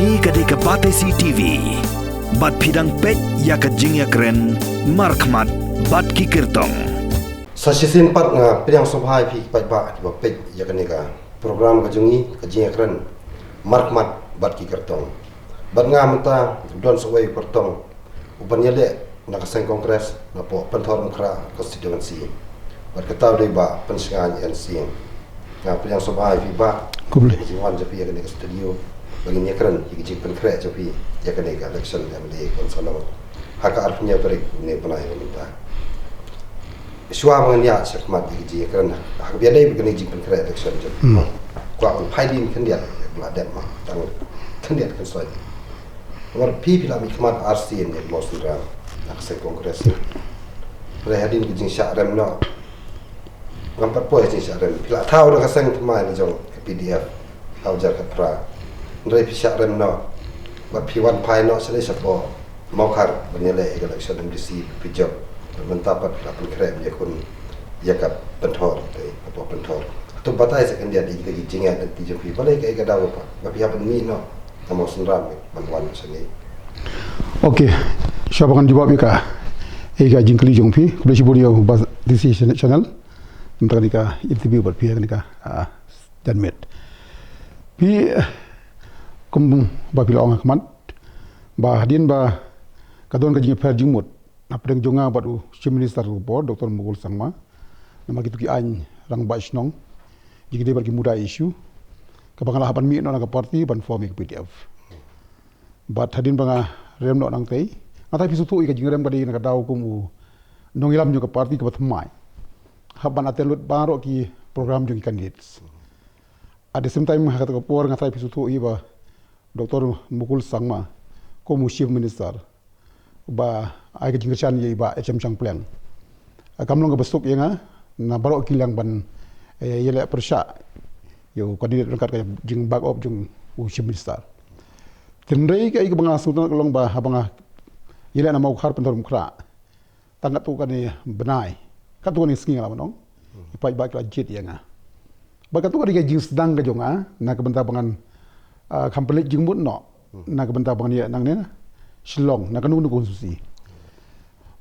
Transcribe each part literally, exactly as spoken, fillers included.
Kane ka dei ka Batesi T V. Bad phi dang peit ïa ka jingïakren markhmat bad ki kyrtong. Sa shisien pat nga pdiang sngewbha ïa phi paidbah kiba peit ïa kane ka program ka jong ngi, ka jingïakren markhmat bad ki kyrtong. Bad nga mynta don sa uwei u kyrtong uban ïaleh na ka seng Congress napoh Pynthorumkhrah constituency. Bad kata u dei Bah Pynsngew N Sying. Nga pdiang sngewbha ïa phi Bah. Khublei. Ïa ka jingwan jong phi ïa kane ka studio ba ngin ïakren ïa ka jingpynkhreh jong phi ïa kane ka election M L A ka ban sa long ha ka arphew hynñiew tarik une u bnai ba mynta. Shuwa ba ngan ïaid shakhmat ïa ka jingïakren ha kaba ïadei bad kane ka jingpynkhreh election jong phi. Hmm. Kwah ban phai dien khyndiat ïa kaba la dep ma tang khyndiat khynsoit. Namar phi phi la mihkhmat arsien ïa ka mawsynram na ka seng Congress. Hynrei hadien ka jingshah rem noh, ngam pat poi ha jingshah rem, phi la thaw na ka seng thymmai la jong ka P D F ha u jar khatphra. Hynrei phi shah rem noh bad phi wan phai noh shane shapoh Mawkhar ban ïaleh ïa ka election M D C, phi jop. Bad mynta pat phi la pynkhreh ban ïakhun ïa ka Pynthor, te hapoh Pynthor. To batai sa khyndiat ïa kita ki jingïaid lynti jong phi, balei kaei ka daw ba phi hap ban mih noh na mawsynram ban wan shane. Ok, shuwa ba ngan jubab ïa ka, ïa ka jingkylli jong phi, khublei shibun ïa u Batesi Channel mynta kane ka interview bad phi ha kane ka, ah, janmiet. Phi, eh, kumba phi la ong ha khmat ba hadien ba ka don ka jingïapher jingmut hapdeng jong nga bad u Chief Minister ka por, Doctor Mukul Sangma, namar kito ki aiñ rangbah shnong, jingïadei bad ki MUDA issue, kaba nga la hap ban mih noh na ka party ban form ïa ka P D F. Bad hadien ba nga rem noh nangtei, nga tharai phi sngewthuh ïa ka jingrem ka dei na ka daw kum u nongïalam jong ka party kaba thymmai, hap ban attend lut baroh ki program jong ki candidates. At the same time, ha kata ka por nga tharai phi sngewthuh ïa ba Doctor Mukul Sangma kum u Chief Minister ba ai ka jingkyrshan ïa i Bah H M Shangpliang. Kam long kaba suk ïa nga na baroh ki liang ban, eh, ïaleh pyrshah ïa u candidate ryngkat ka jing back up jong u Chief Minister. Hynrei kaei kaba nga sngewtynnat ka long ba haba nga ïaleh na Mawkhar Pynthorumkhrah tang katto katne bnai, katto katne sngi nga la wan ong, i paidbah ki la jied ïa nga. Bad katto katne ka jingsdang ka jong nga na ka bynta ba ngan, ah, kham pynleit jingmut noh na ka bynta ba ngan ïaleh nangne na Shillong na kano kano ka constituency.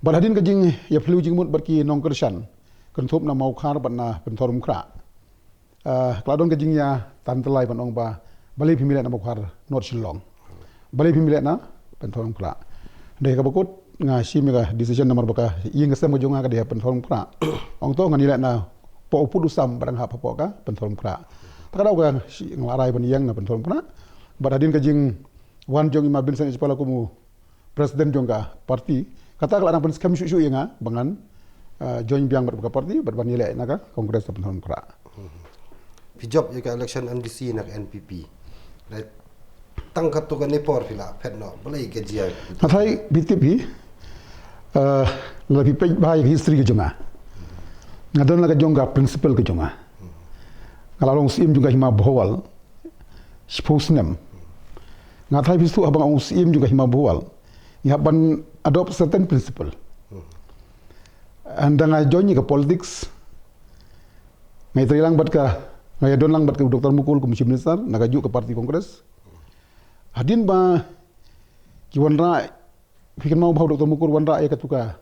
Bad hadien ka jingïaphylliew jingmut bad ki nongkyrshan kynthup na Mawkhar bad na Pynthorumkhrah, ah, ka la don ka jingïatantylai ban ong ba balei phim ïaleh na Mawkhar North Shillong, balei phim ïaleh na Pynthorumkhrah. Hynrei ha kaba kut nga shim ïa ka decision namar ba ka ïing ka sem ka jong nga ka dei ha Pynthorumkhrah. Ong to ngan ïaleh napoh u pud u sam ba dang hap hapoh ka Pynthorumkhrah. Ta ka daw ka shi nga la rai ban ïeng na Pynthorumkhrah. Bad hadien ka jingwan jong i Ma Vincent H Pala kum u president jong ka party, kata ka la dang pynskhem shuh shuh ïa nga ba ngan, ah, join biang bad ka party bad ban ïaleh na ka Congress ka Pynthorumkhrah. Phi jop ïa ka election M D C na ka N P P. Right. Tang katto katne por phi la phet noh, balei ka jia? Nga tharai phi tip hi, ah, lada phi peit bha ïa ka history ka jong nga, nga don la ka jong ka principle ka jong nga. Nga la long syiem jong ka Hima Bhowal shiphew snem. Nga tharai phi sngewthuh haba nga ong syiem jong ka Hima Bhowal, ngi hap ban adopt certain principle. Hynda nga join ïa ka politics, nga ïatrei lang bad ka, nga ïadon lang bad ka Doctor Mukul kum Chief Minister na kajuh ka party Congress. Hadien ba ki wanrah, phi kynmaw ba u Doctor Mukul wanrah ïa katu ka,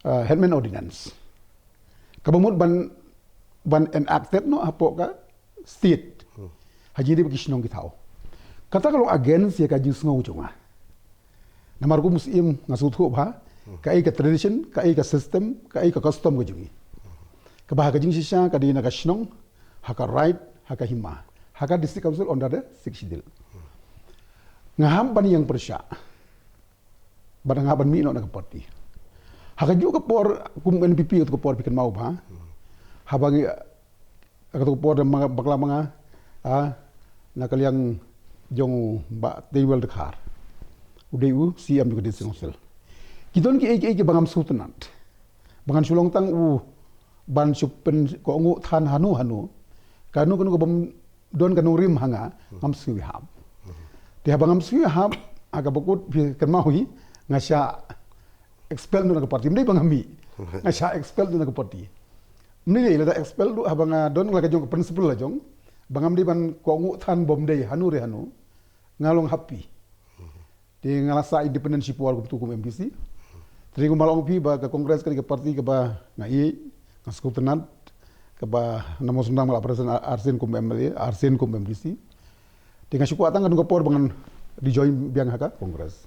ah, Headman Ordinance, kaba mut ban, ban enacted noh hapoh ka state ha jingïadei bad ki shnong ki thaw. Kata ka long against ïa ka jingsngew jong nga. Namar kum u syiem nga sngewthuh bha kaei ka tradition, kaei ka system, kaei ka custom ka jong ngi, kaba ha ka jingshisha ka dei na ka shnong, ha ka raid, ha ka hima, ha ka District Council under the Sixth Schedule. Nga hap ban ïeng pyrshah bad nga hap ban mih noh na ka party. Ha kajuh ka por kum N P P, katu ka por phi kynmaw bha, haba ngi, katu ka por da ma-, bakla ma nga, ah, na ka liang jong u Bah Teiwel Dkhar, u dei u C E M jong ka District Council. Ki don kiei kiei kiba ngam sngewtynnat ba ngan shu long tang u ban shu pynkohnguh than hano hano, kano kano kabym don ka nongrim ha nga, ngam sngew ïahap. Te haba ngam sngew ïahap, ha kaba kut phi kynmaw hi, nga shah expel noh na ka party, ym dei ba nga mih. Nga shah expel noh na ka party. Ym dei lada expel ruh, haba nga don la ka jong ka principle la jong ba ngam dei ban kohnguh than bym dei hano re hano. nga long happy. Te nga la sah independent shipor kumtu kum M D C. Te kumba long phi ba ka Congress ka dei ka party kaba nga ïeit, nga sngewtynnat, kaba na mo sngewdang nga la present arsien kum M L A, arsien kum M D C. Te nga shu kwah tang ka dung ka por ba ngan rejoin biang ha ka Congress.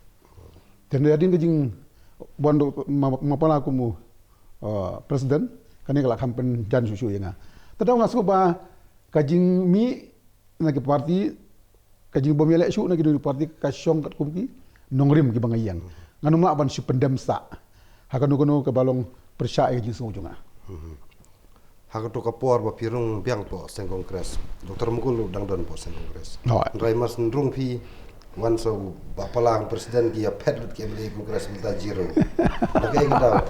Te hadien ka jingbun ma, ma pala kum u, uh, president, kane ka la kham pynjan shuh shuh ïa nga. Te da nga sngewbha ka jingmih na ki party, ka jingbym ïaleh shuh na ki party ka shong katkum ki nongrim kiba nga ïeng. Ngan ym lah ban shu pyndem sah ha kano kano kaba long pyrshah ïa ka jingsngew jong nga. Ha kato ka por ba phi rung biang hapoh seng Congress, Doctor Mukul u dang don hapoh seng Congress. Hooid. Hynrei mar syn rung phi wan sa u Bah Palang president, ki ïa phet lut ki M L A Congress mynta zero. Nga try, nga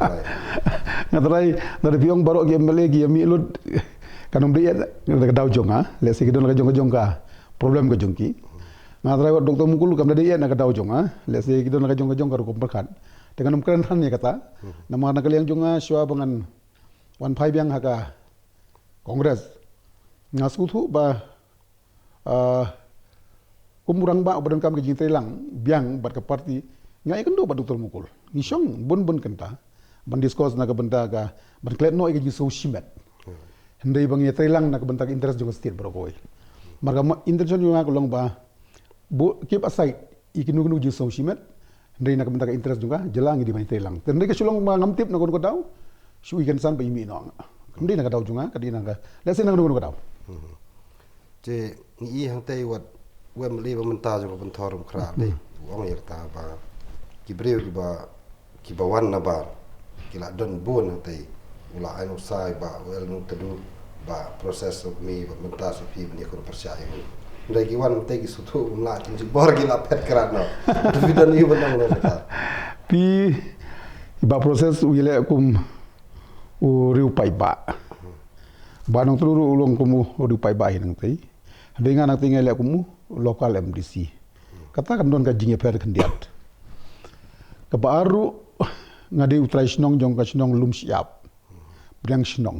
try, nga try phi ong baroh ki M L A ki ïa mih lut, kan ym dei ïa ka daw jong nga. Lehse ki don la ka jong ka jong ka problem ka jong ki. Nga try wat Doctor Mukul kam da dei ïa ka daw jong nga. Lehse ki don la ka jong ka jong ka rukom pyrkhat. Te ngan ym kren than ïa kata. Namar na ka liang jong nga shuwa ba ngan wan phai biang ha ka Congress, nga sngewthuh ba, ah, kum u rangbah uba donkam ka jingtreilang biang bad ka party, nga ïakynduh bad Doctor Mukul. Ngi shong bun bun kynta ban discuss na ka bynta ka, ban klet noh ïa ka jingsngew shimet. Hynrei ba ngi ïatreilang na ka bynta ka interest jong ka state baroh kawei. Mar ka ma-, intention jong nga ka long ba bu keep aside ïa kino kino jingsngew shimet, hynrei na ka bynta ka interest jong ka jylla ngi dei ban ïatreilang. Te hynrei ka shu long ba ngam tip na kano ka daw shu ïa kynsan ba ïa mih noh. Kam dei na ka daw jong nga, ka dei na ka, lehse na kano kano ka daw. Te ngi i hangtei wat u M L A ba mynta jong ka Pynthor Umkhrah, dei u ong ïa kata ba ki briew kiba kiba wan nabar ki la don bun hangtei. U la ai nuksa ïa Bah L Nongtdu ba process of me ba mynta sa phi ban ïakhun pyrshah ïa u. Hynrei ki wan hangtei ki sngewthuh ba ym lah, ki jubor ki la phet krad noh. Te phi don ïa u ban ong na kata. Phi, ba process u ïaleh kum u riew paidbah. Bah Nongtdu ruh u long kum u riew paidbah hi hangtei. Hynrei nga hangtei nga ïaleh kum u local M D C. Kata kan don ka jingïapher khyndiat. Kaba ar ruh nga dei u trai shnong jong ka shnong Lumshyiap. Pdiang shnong.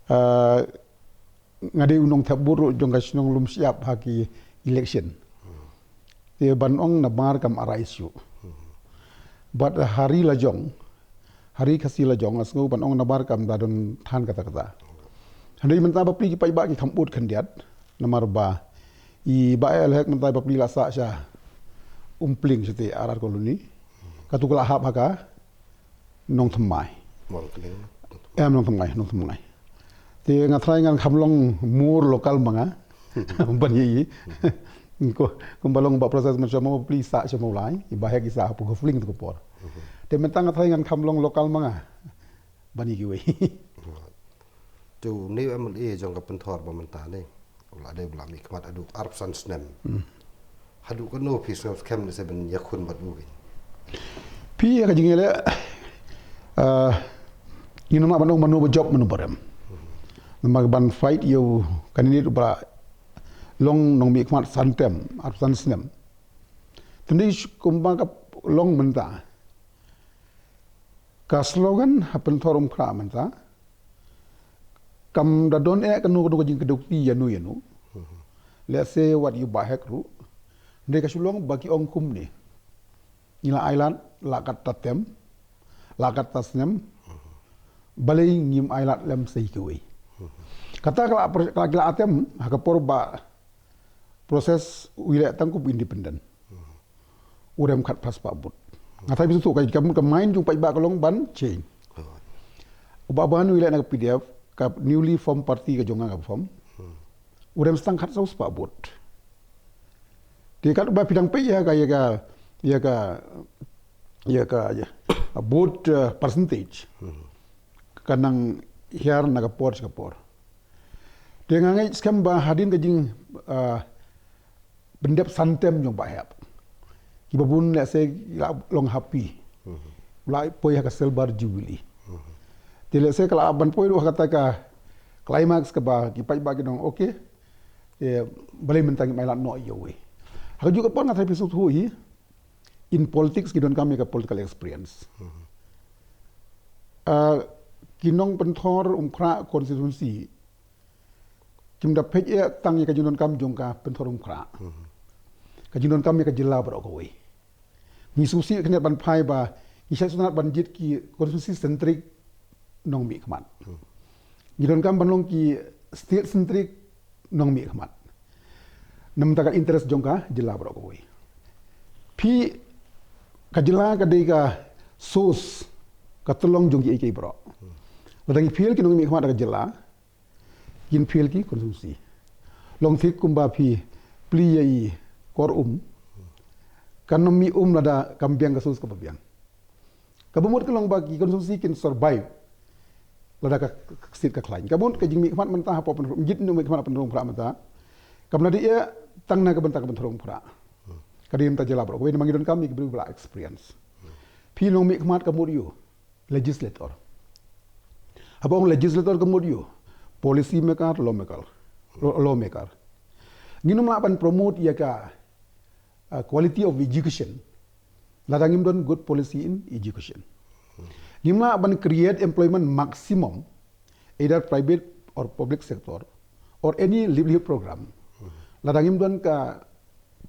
Ah, nga dei u nongthep vote ruh jong ka shnong Lumshyiap ha ki election. Te ban ong nabar kam arai shuh. Bad ha ri lajong, ha ri Khasi lajong, nga sngew ban ong nabar kam da don than kata kata. Hynrei mynta bapli ki paidbah ki kham bud khyndiat, namar ba i Bah L Hek mynta bapli la sah sha Umpling shatei R R Colony. Katu ka la hap ha ka Nongthymmai. Em, Nongthymmai, Nongthymmai. Te nga tharai ngan kham long more local ma nga. Ban ïa i. Ko, kumba long ba process man sha mo pli sah sha mo lai, i Bah Hek i sah ha Phuga Fling tu ka por. Te mynta nga tharai ngan kham long local ma nga. Ban ïa kiwei. Te une u M L A jong ka Pynthor ba mynta ne, u la dei u la mih khmat haduh arphew san snem. Haduh katno phi sngewskhem ne se ban ïakhun bad u? Phi ïa ka jingïaleh, ah, ngin ym lah ban ong mano ba jop mano ba rem. Namar ban fight ïa u candidate uba long nongmihkhmat san term, arphew san snem. Te kumba ka long mynta, ka slogan ha Pynthor Umkhrah mynta kam da don eh kano kano ka jingkdew kti ïano ïano. Lehse wat ïa u Bah Hek ruh. Hynrei ka shu long ba ki ong kumne. Ngi la ailad la katta term, la katta snem. Balei ngim ailad lem sa ïa kiwei. Kata ka la pr-, ka la, ka la attempt ha ka por ba process u ïaleh tang kum independent. U rem khatphra spah vote. Nga tharai phi sngewthuh ka, ka, ka mind jong paidbah ka long ban change. U Bah Ban u ïaleh na ka P D F, ka newly formed party ka jong nga ka form. U rem tang khatsaw spah vote. Te katba phi dang peit ïa ka, ïa ka, ïa ka, ïa ka, ïa ka vote, eh, percentage. Ka nang hiar na ka por sha ka por. Te nga ngeit skhem ba hadien ka jing, ah, pyndep san term jong Bah Hek, kiba bun lehse ki la long happy. La poi ha ka silver jubilee. Te lehse ka la ban poi ruh ha kata ka climax kaba ki paidbah ki ong, okay, te balei mynta ngim ailad noh ïa uwei. Ha kajuh ka por nga tharai phi sngewthuh hi, in politics ki donkam ïa ka political experience. Ah, ki nong Pynthor Umkhrah constituency kim da peit eh tang ïa ka jingdonkam jong ka Pynthor Umkhrah. ka jingdonkam ïa ka jylla baroh kawei. Ngi sngewsih khyndiat ban phai ba ngi shait sngewtynnat ban jied ki constituency centric nongmihkhmat. Ngi donkam ban long ki state centric nongmihkhmat. Namar ka interest jong ka jylla baroh kawei. Phi, ka jylla ka dei ka source, ka tyllong jong kiei kiei baroh. Lada ngi fail ki nongmihkhmat ka jylla, kin fail ki constituency. Long thik kumba phi plie ïa i kor um, kan ym mih um lada kam biang ka source kaba biang. Kaba mut ka long ba ki constituency kin survive lada ka, ka seat ka khlaiñ. Kaba mut ka jingmihkhmat mynta hapoh Pynrong, jied nongmihkhmat Pynrong Phra mynta, kam lah dei ïa tang na ka bynta ka Pynrong Phra. Ka dei mynta jylla baroh kawei, namar ngi donkam ïa ki briew ba la experience. Phi nongmihkhmat ka mut ïa u legislator. Haba ong legislator ka mut ïa u policy maker, law maker, law, law maker. Ngin ym lah ban promote ïa ka, uh, quality of education lada ngim don good policy in education. Ngim lah ban create employment maximum, either private or public sector, or any livelihood program, lada ngim don ka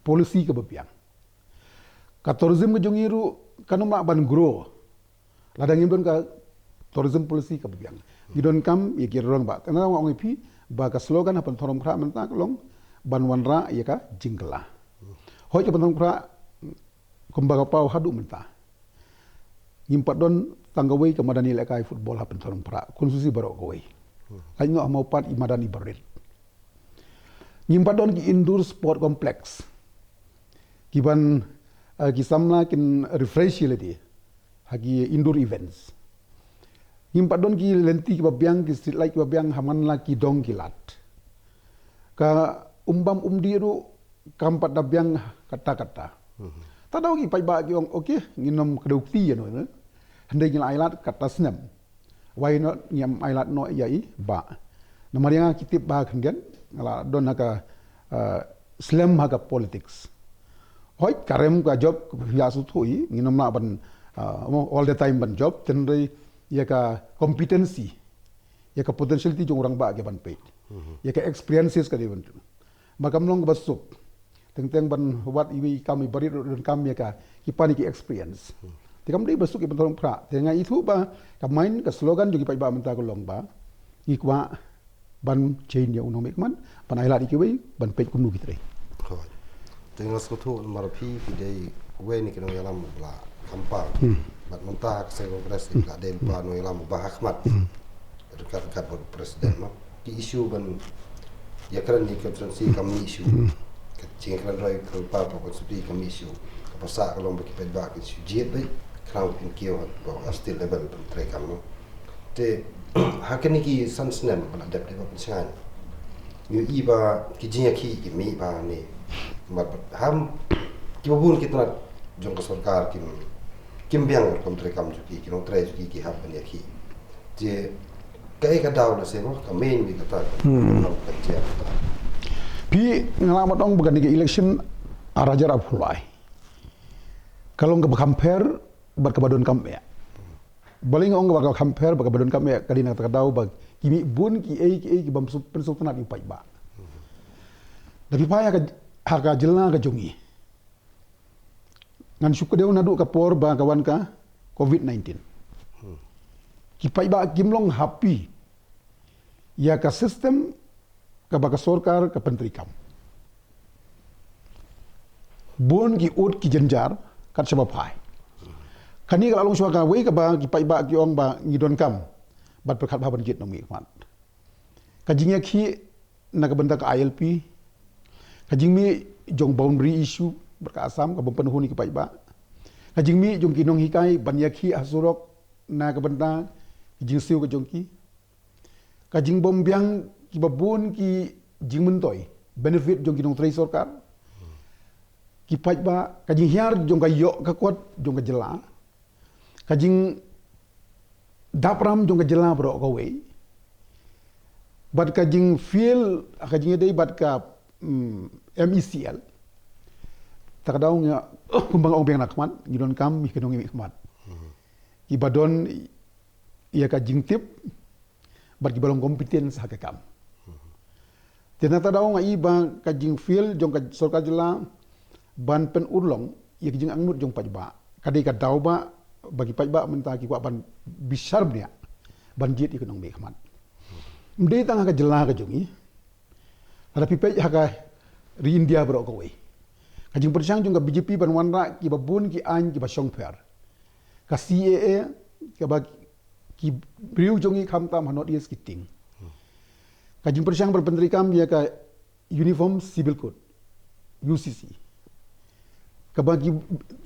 policy kaba biang. Ka tourism ka jong ngi ruh kan ym lah ban grow lada ngim don ka tourism policy kaba biang. Ngi donkam ïa ki rangbah. Kane nga ong ïa phi ba ka slogan ha Pynrong Phra mynta ka long ban wanrah ïa ka jingkylla. Hooid, ka Pynrong Phra kumba ka paw haduh mynta, ngim pat don tang kawei ka madan ïalehkai football ha Pynrong Phra, constituency baroh kawei. Lait noh ha Mawpat i madan iba rit. Ngim pat don ki indoor sport complex kiban, eh, ki samla kin refresh ïa lade ha ki indoor events. Ngim pat don ki lynti kiba biang, ki street light kiba biang ha man la ki dong ki lad. Ka umbam umdih ruh kam pat da biang katta katta. Ta daw ki paidbah ki ong, okay, ngin ym kdew kti ïano, hynrei ngi la ailad katta snem. Why not ngim ailad noh ïa i bah? Namar ïa nga, ki tip ba khyndiat nga la don ha ka, uh, slem ha ka politics. Hooid, ka rem ka jop ka phi ïa sngewthuh hi, ngin ym lah ban, uh, all the time ban jop, hynrei ïa ka competency, ïa ka potentiality jong u rangbah ka ban peit. Ïa ka experiences ka dei ban, ba kam long kaba suk. Teng teng ban wad iwei i kam iba rit ruh donkam ïa ka, ki pan ïa ki experience. Te kam dei ba suk ïa Pynrong Phra. Te nga ithuh ba ka main, ka slogan jong ki paidbah mynta ka long ba ngi kwah ban change ïa u nongmihkhmat, ban ailad ïa kiwei, ban peit kumno ki trei. Hooid. Te nga sngewthuh namar phi, phi dei uwei na ki nongïalam ba la khampang. Bad mynta ka seng Congress la dei lypa nongïalam uba ha khmat. Ryngkat ryngkat bad u president, no. Ki issue ban ïakren ïa ka constituency kam mih shuh. Ka jingïakren roi ka lypa ka constituency kam mih shuh. Kaba sah ka long ba ki paidbah kin shu jied beit, khnang ba kin kiew ha ka state level ban treikam, no. Te ha kine ki san snem ba la dep dep ban pynshngaiñ, ngi ïohi ba ki jingïakhih ki mih bha ne. Bad ha kiba bun ki tnat jong ka sorkar kim, kim biang rukom treikam jong ki, ki nongtrei jong ki ki hap ban ïakhih. Te kaei ka daw lehse, mo, ka main beit kata ka, hmm, ka jia kata. Phi, nga lah ban ong ba kane ka election ar hajar arphew lai ka long kaba compare bad kaba donkam eh. Balei nga ong kaba compare bad kaba donkam eh? Ka dei na kata ka daw ba ki mih bun kiei kiei ki bym sngewtynnat ïa u paidbah. Da phi phai ha ka, ha ka jylla ka jong ngi, ngan shu kdew naduh ka por ba ka wan ka covid nineteen. Ki paidbah kim long happy ïa ka system kaba ka sorkar ka pyntreikam. Bun ki ud ki jynjar kat shaba phai. Kane ka la long shuwa kawei kaba ki paidbah ki ong ba ngi donkam ban pyrkhat bha ban jied nongmihkhmat. Ka jingïakhih na ka bynta ka I L P, ka jingmih jong boundary issue bad ka Assam kaba pynhun ïa ki paidbah, ka jingmih jong ki nonghikai ban ïakhih ha surok na ka bynta ka jingsiew ka jong ki, ka jingbymbiang kiba bun ki jingmyntoi, benefit jong ki nongtrei sorkar, ki paidbah, ka jinghiar jong ka ïoh ka kot jong ka jylla, ka jingdap ram jong ka jylla baroh kawei, bad ka jingfail, ka jingïadei bad ka, mm, M E C L. Ta ka daw nga, kumba nga ong biang na khmat, ngi donkam ïa ki nongmihkhmat kiba don ïa ka jingtip bad kiba long competent ha ka kam. Te na kata ka daw nga i ba ka jingfail jong ka sorkar jylla ban pynurlong ïa ki jingangnud jong paidbah. Ka dei ka daw ba, ba ki paidbah mynta ki kwah ban bishar bniah ban jied ïa ka nongmihkhmat. Ym dei tang ha ka jylla ka jong ngi, lada phi peit ha ka ri India baroh kawei, ka jingpyrshang jong ka B J P ban wanrah kiba bun ki aiñ kiba shongpher, ka C A A, kaba ki briew jong ngi khamtam ha North East ki tieng. Ka jingpyrshang ban pyntreikam ïa ka Uniform Civil Code, U C C, kaba ngi,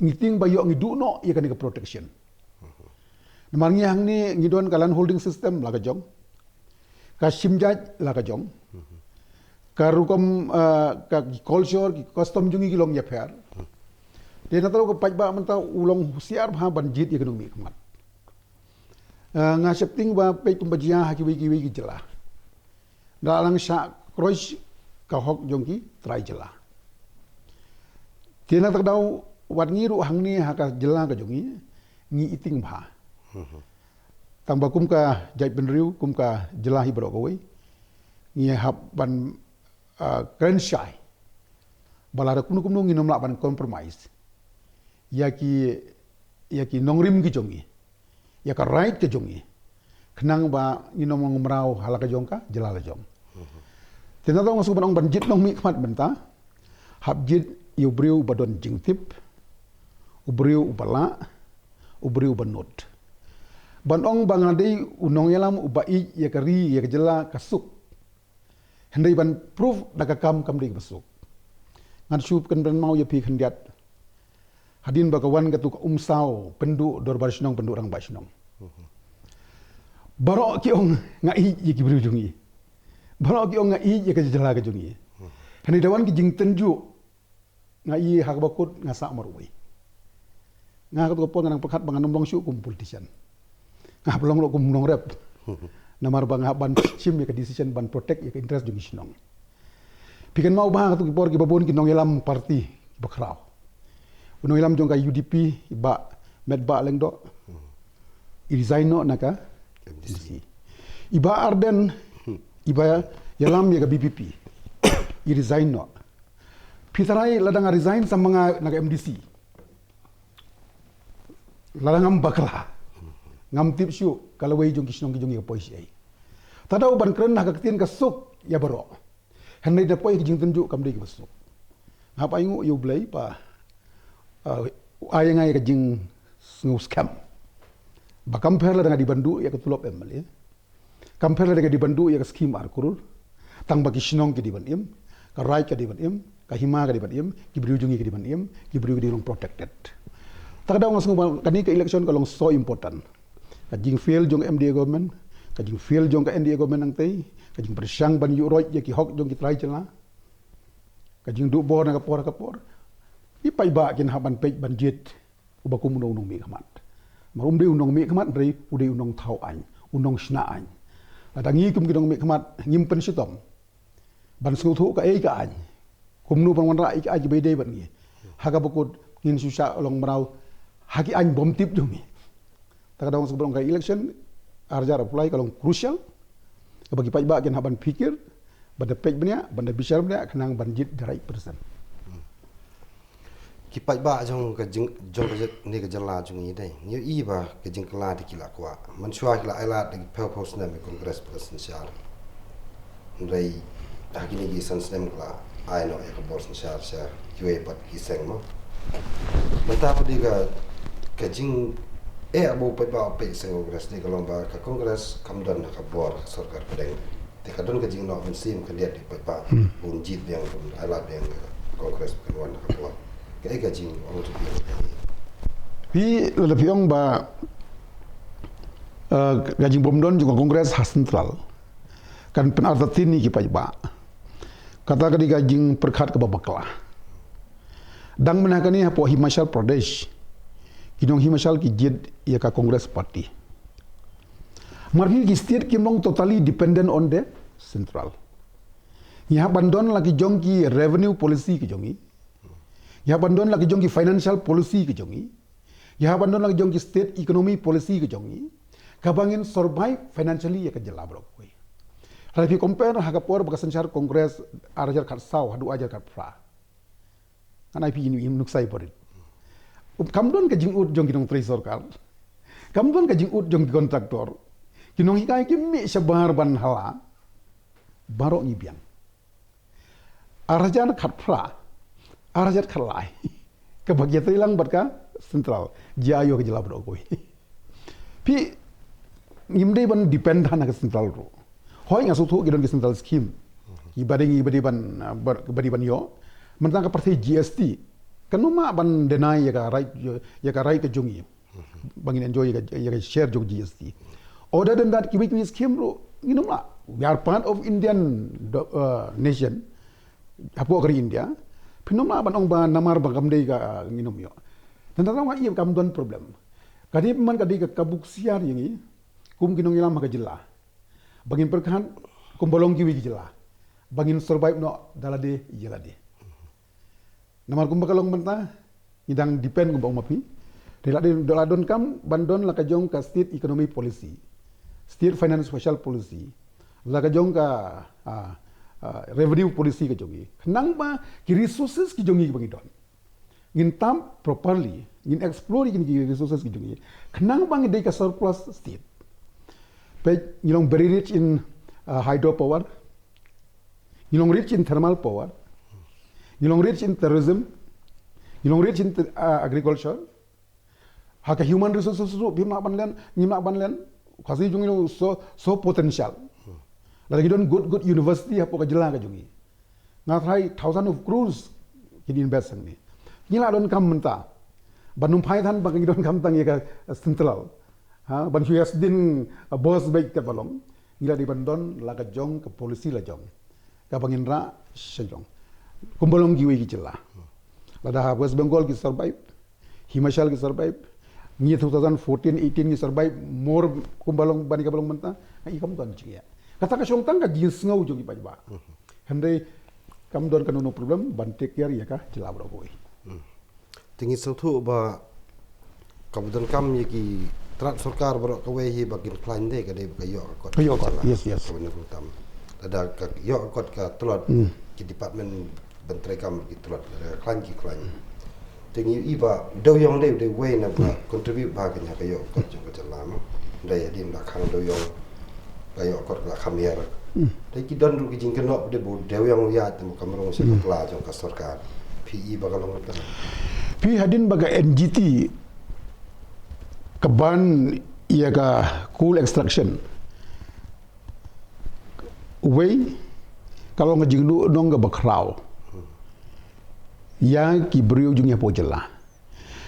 ngi tieng ba ïoh ngi duh noh ïa kane ka protection. Namar ngi hangne ngi don ka land holding system la ka jong, ka shim jait la ka jong, ka rukom, ah, ka ki culture, ki custom jong ngi ki long ïapher. Te na taro ka paidbah mynta u long husiar bha ban jied ïa ka nongmihkhmat. Ah, nga sheptieng ba peit kumba jia ha kiwei kiwei ki jylla, da la nang shah kroish ka hok jong ki trai jylla. Te na ka daw wat ngi ruh hangne ha ka jylla ka jong ngi, ngi i tieng bha. Tang ba kum ka jaitbynriew, kum ka jylla hi baroh kawei, ngi hap ban, ah, kren shai ba lada kumno kumno ngin ym lah ban compromise ïa ki, ïa ki nongrim ki jong ngi, ïa ka right ka jong ngi, khnang ba ngin ym ong mraw ha la ka jong ka jylla la jong. Te na tang nga sngewbha ban ong ban jied nongmihkhmat mynta, hap jied ïa u briew uba don jingtip, u briew uba lah, u briew uba nud. Ban ong ba nga dei u nongïalam uba ïeit ïa ka ri, ïa ka jylla ka suk, hynrei ban proof da ka kam kam dei kaba suk. Ngan shu kynmaw ïa phi khyndiat, hadien ba ka wan katu ka umsaw pynduh dorbar shnong, pynduh rangbah shnong, baroh ki ong nga ïeit ïa ki briew jong ngi, baroh ki ong nga ïeit ïa ka jylla ka jong ngi. Hynrei da wan ki jingtynjuh, nga ïohi ha kaba kut nga sah marwei. Nga ha katu ka por nga nang pyrkhat ba ngan ym long shuh kum politician, nga hap long ruh kum nongrep. Namar ba nga hap ban shim ïa ka decision ban protect ïa ka interest jong ki shnong. Phi kynmaw ba ha katu ka por kiba bun ki nongïalam party kiba khraw, u nongïalam jong ka U D P, i Bah Metbah Lyngdoh, i resign noh na ka M D C. I Bah Ardent, iba ïalam ïa ka V P P, i resign noh. Phi tharai lada nga resign sa ma nga na ka M D C, lada ngam bakla, ngam tip shuh ka lawei jong ki shnong ki jong ngi ka poi shaei. Te da u ban kren ha ka ktien ka suk ïa baroh, hynrei da poi ka jingtynjuh kam dei kaba suk. Nga hap ai nguh ïa U Blei ba, ah, u ai ïa nga ïa ka jingsngewskhem ba kam pher lada nga dei ban duh ïa ka tulop M L A, kam pher lada nga dei ban duh ïa ka skim ar klur, tang ba ki shnong ki dei ban im, ka raij ka dei ban im, ka hima ka dei ban im, ki briew jong ngi ki dei ban im, ki briew ki dei long protected. Te ka daw nga sngew ba kane ka election ka long so important. Ka jingfail jong ka M D A government, ka jingfail jong ka N D A government nangtei, ka jingpyrshang ban ïuh roit ïa ki hok jong ki trai jylla, ka jingduh bor na ka por ka por. Ki paidbah kin hap ban peit ban jied uba kum uno u nongmihkhmat. Namar um dei u nongmihkhmat, hynrei u dei u nongthaw aiñ, u nongshna aiñ. Lada ngi kum ki nongmihkhmat ngim pynshitom ban sngewthuh kaei ka aiñ, kumno ban wanrah ïa ka aiñ kiba ïadei bad ngi, ha kaba kut ngin shu shah long mraw ha ki aiñ bym tip jong ngi. Te ka daw nga sngewbha ong ka election ar hajar arphew lai ka long crucial, kaba ki paidbah kin hap ban phikir, ban da peit bniah, ban da bishar bniah, khnang ban jied the right person. Ki paidbah jong ka jing, jong ka jing, ne ka jylla jong ngi dei, ngi ïohi ba ka jingkylla te ki la kwah, mynshuwa ki la ailad da ki phew phew snem ïa ka Congress ba ka synshar. Hynrei ha kine ki san snem ka la ai noh ïa ka bor synshar sha kiwei pat ki seng, mo. Mynta pat dei ka, ka jing, eh, aba u paidbah u peit seng Congress, dei ka long ba ka Congress kam don ha ka bor ka sorkar pdeng. Te ka don ka jingnoh mynsiem khyndiat ïa u paidbah, hmm, ban jied biang, ban ailad biang ka Congress ba kan wan ha ka bor. Kaei ka jingong jong phi? Phi, lada phi ong ba, eh, ka jingbymdon jong ka Congress ha central kan pynartatien ïa ki paidbah, kata ka dei ka jingpyrkhat kaba bakla. Dang mynta kane hapoh Himachal Pradesh, ki nong Himachal ki jied ïa ka Congress Party. Namar phi, ki state kim long totally dependent on the central. Ngi hap ban don la ki jong ki revenue policy ki jong ngi, ngi hap ban don la ki jong ki financial policy ki jong ngi, ngi hap ban don la ki jong ki state economy policy ki jong ngi, kaba ngin survive financially ïa ka jylla baroh kawei. Lada phi compare ha ka por ba ka synshar Congress ar hajar khatsaw haduh ar hajar khatphra, Ngan ai phi ïa une u nuksa ba rit. Kam don ka jingud jong ki nongtrei sorkar. Kam don ka jingud jong ki kontraktor. Ki nonghikai ki mih shabar ban hala. Baroh ngi biang. Ar hajar khatphra, ar hajar khatlai, kaba ki ïatrei lang bad ka central, jia ïa ka jylla baroh kawei. Phi, ngim dei ban depend ha ka central ruh. Hooid, nga sngewthuh ki don ki central scheme, kiba dei, kiba dei ban, uh, ba dei ban ïoh. Mynta ka pyrthei G S T, kan ym lah ban deny ïa ka right, ïa ka right ka jong ngi ba ngin enjoy ïa ka, ïa ka share jong G S T. Other than that, kiwei kiwei scheme ruh, ngin ym lah. We are part of Indian do- uh, nation. Hapoh ka ri India, phin ym lah ban ong ba namar ba kam dei ka, ngin ym ïoh. Tang tang nga ïa kam don problem. Ka dei man ka dei ka kabu ksiar ïa ngi kum ki nongïalam ha ka jylla, ba ngin pyrkhat kumba long kiwei ki jylla, ba ngin survive noh da lade ïa lade. Namar kumba ka long mynta, ngi dang depend kumba ong ma phi. Te la dei, la donkam ban don la ka jong ka state economy policy, state finance fiscal policy, la ka jong ka, ah, ah, revenue policy ka jong ngi. Khnang ba ki resources ki jong ngi ba ngi don, ngin tap properly, ngin explore ïa ki resources ki jong ngi. Khnang ba ngi dei ka surplus state. Peit, ngi long very rich in, ah, hydropower, ngi long rich in thermal power, ngi long rich in tourism, ngi long rich in, uh, agriculture. Ha ka human resources ruh, phim lah ban len, ngim lah ban len. Ka ri jong ngi long so, so potential. Lada ki don good, good university hapoh ka jylla ka jong ngi, nga tharai thousand of crores kin invest hangne. Ngi la donkam mynta ban ym phai than ba ngi donkam tang ïa ka central. Ha, ban shu ïasdien, uh, boss beit katba long. Ngi la dei ban don la ka jong ka policy la jong, kaba ngin rah sha jong, kumba long kiwei ki jylla. Lada ha West Bengal ki survive, Himachal ki survive, ngi two thousand fourteen eighteen ngi survive more kumba long, ban ïa kaba long mynta, nga i kam don jingeh. Kata ka shong tang ka jingsngew jong ki paidbah. Hynrei kam don kano kano problem ban take care ïa ka jylla baroh kawei. Te ngi sngewthuh ba kaba donkam ïa ki tnat sorkar baroh kawei hi ba kin khlaiñ de ka dei ba ka ïoh ka kot. Ka ïoh ka kot, yes, yes. Kaba nyngkong tam. Lada ka ïoh ka kot ka tlot, ki department ban treikam ki tlot, lada ka khlaiñ ki khlaiñ. Te ngi i ba Dewiong de, de wei na ba contribute ba ka nya ka ïoh ka kot jong ka jylla mo. Dei hadien ba khang Dewiong ka ïoh kot la kham ïar. Te ki don ruh ki jingkynnoh de ba Dewiong u ïaid te mo ka mrong sha ka pla jong ka sorkar. Phi i ba ka long ka. Phi hadien ba ka N G T ka ban ïa ka coal extraction. Wei, ka long ka jingduhnong kaba khraw ïa ki briew jong ngi hapoh jylla.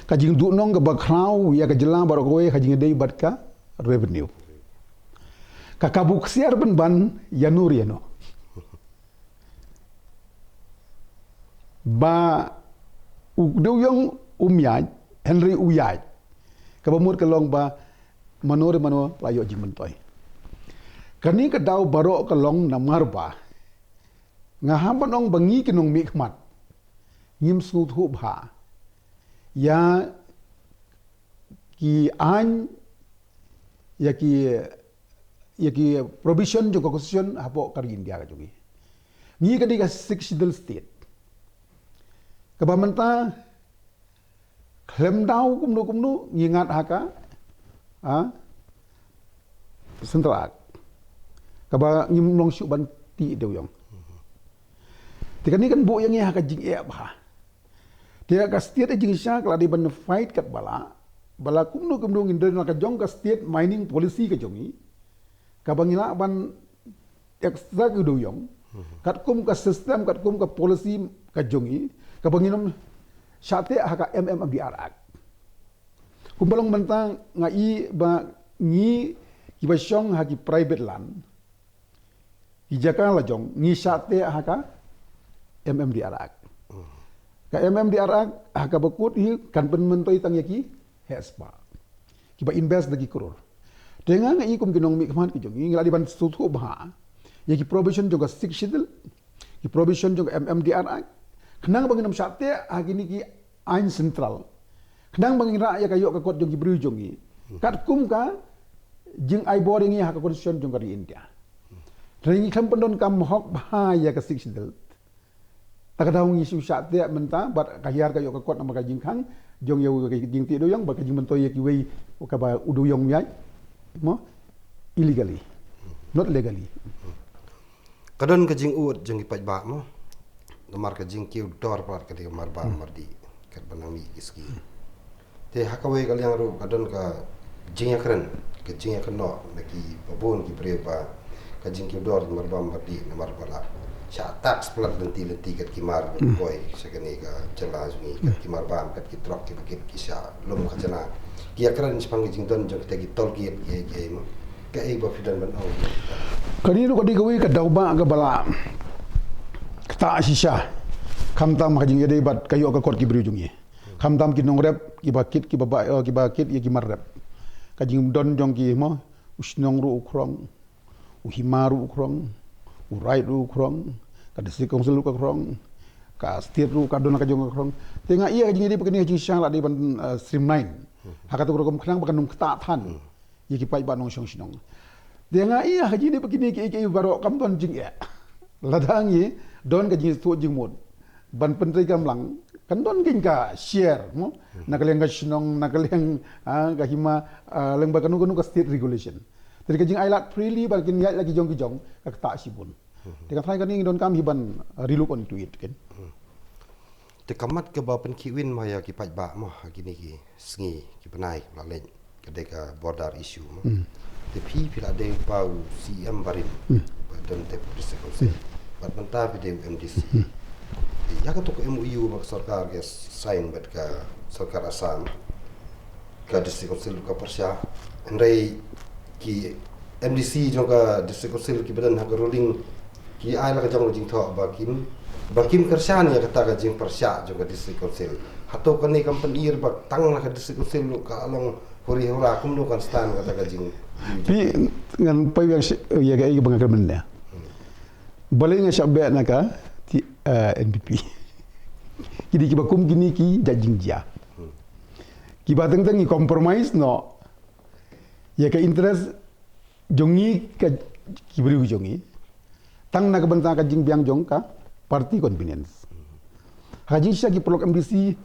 Ka jingduhnong kaba khraw ïa ka jylla baroh kawei ka jingïadei bad ka revenue. Ka kabu ksiar ban ban ïano re ïano. Ba u Dewiong um ïaid, hynrei u ïaid. Kaba mut ka long ba mano re mano la ïoh jingmyntoi. Kane ka daw baroh ka long namar ba nga hap ban ong ba ngi ki nongmihkhmat ngim sngewthuh bha ïa ki aiñ, ïa ki, ïa ki provision jong ka constitution hapoh ka ri India ka jong ngi. Ngi ka dei ka Sixth Schedule state. Kaba mynta khlem daw kumno kumno ngi ngat ha ka, ha, Central Act. Kaba ngim long shuh ban tih Dewiong. Te kane kan buh ïa ngi ha ka jingeh bha. Te ka state ka jingshisha ka la dei ban fight katba lah ba la kumno kumno ngin don la ka jong ka state mining policy ka jong ngi, kaba ngi lah ban extract u Dewiong katkum ka system, katkum ka policy ka jong ngi, kaba ngin ym shah teh ha ka M M D R Act. Kumba long mynta nga i ba ngi kiba shong ha ki private land, ki jaka la jong ngi shah teh ha ka M M D R Act. Ka M M D R Act ha kaba kut hi kan pynmyntoi tang ïa ki heh spah kiba invest da ki crore. Te nga nga i kum ki nongmihkhmat ki jong ngi, ngi la dei ban sngewthuh bha ïa ki provision jong ka Sixth Schedule, ki provision jong ka M M D R Act, khnang ba ngin ym shah teh ha kine ki aiñ central, khnang ba ngin rah ïa ka ïoh ka kot jong ki briew jong ngi katkum ka jingai bor ïa ngi ha ka constitution jong ka ri India. Te ngi khlem pyndonkam hok bha ïa ka Sixth Schedule, Ta ka daw ngi shu shah teh mynta bad ka hiar ka ïoh ka kot namar ka jingkhang jong ïa u ka jingtih dewïong bad ka jingmyntoi ïa kiwei kaba u dewïong u ïaid mo illegally, not legally. Ka don ka jingud jong ki paidbah mo. Namar ka jingkiew dor palat ka dei ka marbam mardih katba nang mih ki ski. Te ha kawei ka liang ruh ka don ka jingïakren, ka jingïakynnoh na ki babun ki briew ba ka jingkiew dor marbam mardih namar ba la shah tax palat lynti lynti kat ki mar koi sha kane ka jylla jong ngi, kat ki marbam, kat ki trok, ki bakit, ki shah lum khajna. Ki ïakren shaphang ka jingdon jong kita ki toll gate ki, ki mo. Kaei ba phi don ban ong? Kane ruh ka dei kawei ka daw ba kaba la ktah shisha. Khamtam ha ka jingïadei bad ka ïoh ka kot ki briew jong ngi. Khamtam ki nongrep kiba kit kiba ba, eh, kiba kit ïa ki mar rep. Ka jingdon jong ki mo, u shnong ruh u khrong, u hima ruh u khrong, u raid ruh u khrong, ka district council ruh ka khrong, ka state ruh ka don ka jong ka khrong. Te nga ïa ka jingïadei ba kane ka jingshisha la dei ban, eh, streamline. Ha katu ka rukom khnang ba kan ym ktah than ïa ki paidbah nongshong shnong. Te nga ïa ha ka jingïadei ba kine kiei kiei baroh kam don jingeh. Lada ngi don ka jingïathuh jingmut ban pyntreikam lang, kan don kein ka share mo, na ka liang ka shnong, na ka liang, ah, ka hima, ah, lyngba kano kano ka state regulation. Te ka jingailad freely ba kin ïaid la ki jong ki jong ka ktah shibun. Te ka tharai kane ngi donkam hi ban, ah, relook onto it kein. Te ka mat kaba pynkhih win ma ïa ki paidbah mo ha kine ki sngi ki bnai ki ba la leit, ka dei ka border issue mo. Te phi, phi la dei ba u C M barim ba don te district council, bad mynta phi dei u M D C. Te ïa katu ka M O U ba ka sorkar ka sign bad ka sorkar Assam, ka district council ka pyrshah. Hynrei ki M D C jong ka district council kiba don ha ka ruling ki ai la ka jong ka jingthoh ba kim, ba kim kyrshan ïa kata ka jingpyrshah jong ka district council. Hato kane kam pynir ba tang na ka district council ruh ka long huri hura, kumno kan stan kata ka jing? Phi, ngan poi ïa ka, ïa ka ba nga kyrmen ne. Balei nga shah beh na ka ti, eh, N P P. Ki dei kiba kum kine ki jait jingjia. Kiba teng teng ngi compromise noh ïa ka interest jong ngi, ka ki briew jong ngi, tang na ka bynta ka jingbiang jong ka party convenience. Ha ka jingshisha ki paralok M D C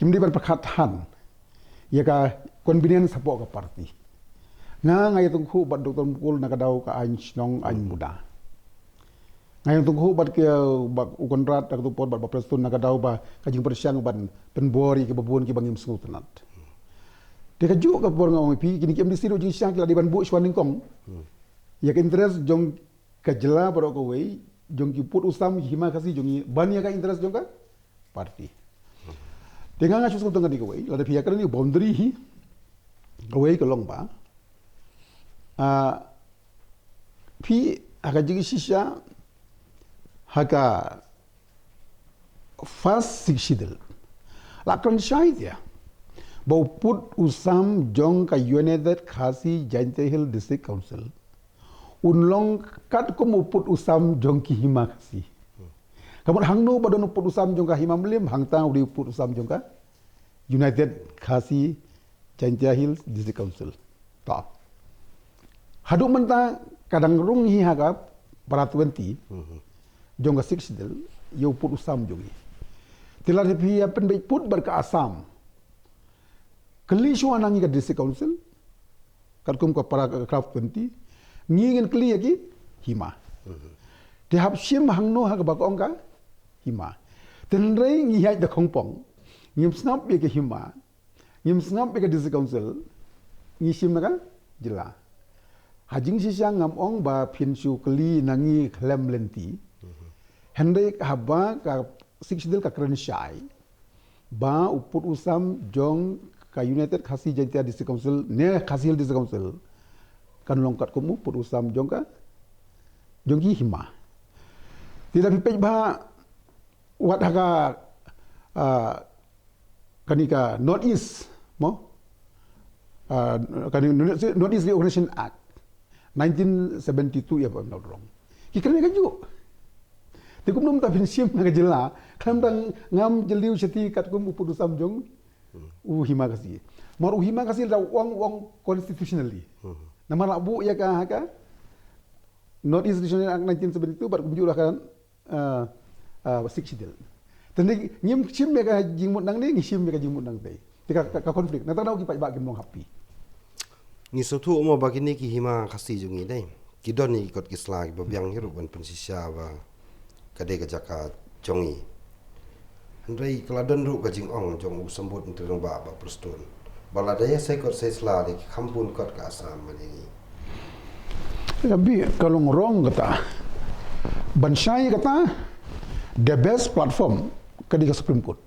kim dei ban pyrkhat than ïa ka convenience hapoh ka party. Nga, nga ïatyngkhuh bad Doctor Mukul na ka daw ka aiñ shnong, aiñ muda. Nga ïatyngkhuh bad ki, bad u Conrad na katu ka por, bad Bah Prestone na ka daw ba ka jingpyrshang ban pynbor ïa kiba bun kiba ngim sngewtynnat. Te kajuh ka por nga ong ïa phi, kine ki M D C ruh jingshisha ki la dei ban buh shuwa nyngkong ïa ka interest jong ka jylla baroh kawei, jong ki pud u sam, ki hima Khasi jong ngi, ban ïa ka interest jong ka party. Te nga, nga shu sngewthuh kane kawei, lada phi ïakren ïa ka boundary hi, kawei ka long ba, ah, phi, ha ka jingshisha, ha ka first Sixth Schedule la kren shai ïa ba u pud u sam jong ka United Khasi Jaintia Hills District Council un long katkum u pud u sam jong ki hima Khasi. Ka mut hangno ba don u pud u sam jong ka hima Mylliem, hangta u dei u pud u sam jong ka United Khasi Jaintia Hills District Council. Ta, haduh mynta ka dang rung hi ha ka para twenty jong ka Sixth Schedule ïa u pud u sam jong ngi. Te lada phi ïa pynbeit pud bad ka Assam, kylli shuwa na ngi ka District Council, katkum ka paragraph twenty, ngi ngin kylli ïa ki hima. Te hap shim hangno ha kaba ka ong ka hima. Te hynrei ngi ïaid da khongpong, ngim sngap ïa ka hima, ngim sngap ïa ka District Council, ngi shim na ka jylla. Ha jingshisha ngam ong ba phin shu kylli na ngi khlem lynti. Hynrei haba ka Sixth Schedule ka kren shai ba u pud u sam jong ka United Khasi Jaintia District Council ne Khasi Hills District Council kan long katkum u pud u sam jong ka, jong ki hima. Te lada phi peit ba wat ha ka, ah, kane ka North East mo, ah, kane North East Reorganization Act nineteen seventy-two, ïa ba not wrong, ki kren kajuh. Te kumno mynta phin shim na ka jylla, khlem da ngam jylliew shathie katkum u pud u sam jong u hima Khasi. Namar u hima Khasi la u ong, u ong constitutionally. Namar la buh ïa ka ha ka North East Reorganization Act nineteen seventy-two bad kumjuh ruh ha ka, ah, ah, Sixth Schedule. Tang ngim shim ïa ka jingmut nangne, ngi shim ïa ka jingmut nangtei. Te ka, ka, ka conflict. Nangta daw ki paidbah kim long happy. Ngi sngewthuh mo ba kine ki hima Khasi jong ngi dei, ki don ïa ki kot ki sla kiba biang hi ruh ban pynshisha ba ka dei ka jaka jong ngi. Hynrei ka la don ruh ka jingong jong u Symbud Myntri Rangbah Bah Prestone ba lada ïa sei kot sei sla dei ki kham bun kot ka Assam man ïa ngi. Ïa bi ka long wrong kata. Ban shai kata, the best platform ka dei ka Supreme Court.